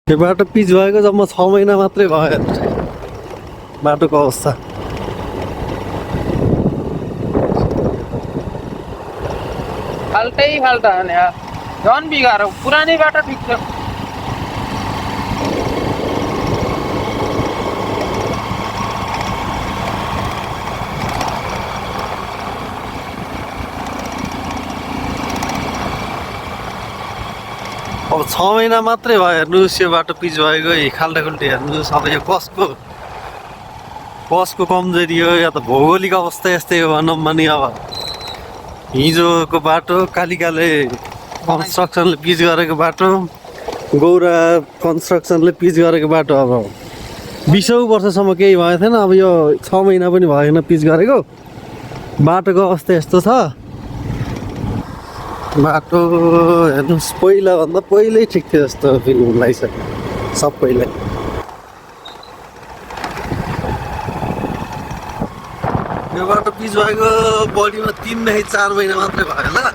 यो बाटो पिच भएको जम्मा 6 महिना मात्रै भयो बाटोको अवस्था। फाल्टै फाल्टा हो नि यार, झन् बिगार। पुरानै बाटो ठिक छ। अब 6 महिना मात्रै भयो हेर्नुहोस् यो बाटो पिच भएको, खाल्टाखुल्टी हेर्नुहोस्। अब यो कसको कमजोरी हो या त भौगोलिक अवस्था यस्तै हो भनौँ भने। अब हिजोको बाटो कालिकाले कन्स्ट्रक्सनले पिच गरेको बाटो, गौरा कन्स्ट्रक्सनले पिच गरेको बाटो अब 20औं वर्षसम्म केही भएको थिएन। अब यो 6 महिना पनि भएन पिच गरेको। बाटोको अवस्था यस्तो छ। बाटो हेर्नुहोस् पहिलाभन्दा पहिल्यै ठिक थियो जस्तो फिल लागिसक्यो सबैलाई। यो बाटो पिच भएको बडीमा 3 देखि 4 महिना मात्रै भयो होला।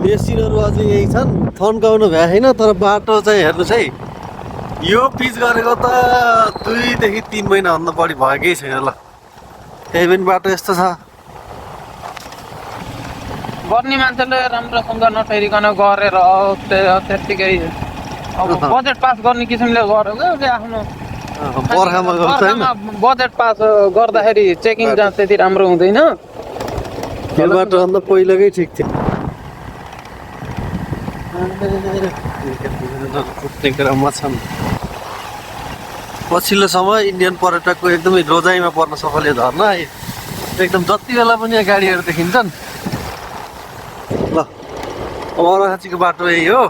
मेसिनहरू अझै यही छन्, थन्काउनु भएको छैन। तर बाटो चाहिँ हेर्नुहोस् है, यो पिच गरेको त 2 देखि 3 महिनाभन्दा बढी भएकै छैन ल। त्यही पनि बाटो यस्तो छ। गर्ने मान्छेले राम्रोसँग नठेरिकन गरेर त्यत्तिकै अब बजेट पास गर्ने किसिमले गरेको उसले आफ्नो बर्खामा गर्छ हैन। बजेट पास गर्दाखेरि चेकिङ जाँच त्यति राम्रो हुँदैन। यो बाटोभन्दा पहिलाकै ठिक थियो। पछिल्लो समय इन्डियन पर्यटकको एकदमै रोजाइमा पर्न सफल झर्ना एकदम जति बेला पनि यहाँ गाडीहरू देखिन्छन्। ल अब अर्घाखाँचीको बाटो यही हो।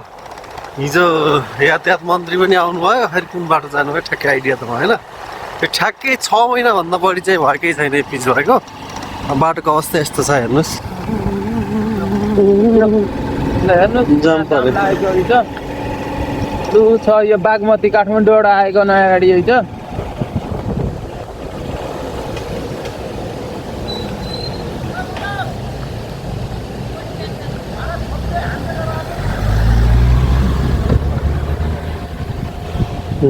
हिजो यातायात मन्त्री पनि आउनुभयो, फेरि कुन बाटो जानुभयो ठ्याक्कै आइडिया त भएन। यो ठ्याक्कै 6 महिनाभन्दा बढी चाहिँ भएकै छैन यो पिच भएको। बाटोको अवस्था यस्तो छ हेर्नुहोस्। छ यो बागमती काठमाडौँबाट आएको नयाँ गाडी है त।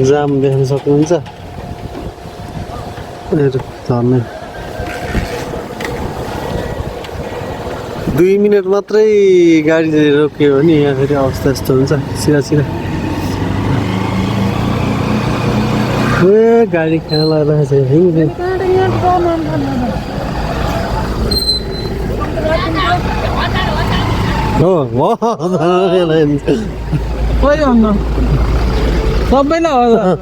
जाम देख्न सक्नुहुन्छ। झर्ने 2 मिनट मात्रै गाडी रोक्यो भने यहाँ फेरि अवस्था यस्तो हुन्छ सिधा सिधा। गाडी खेला रहेछ सबैलाई हो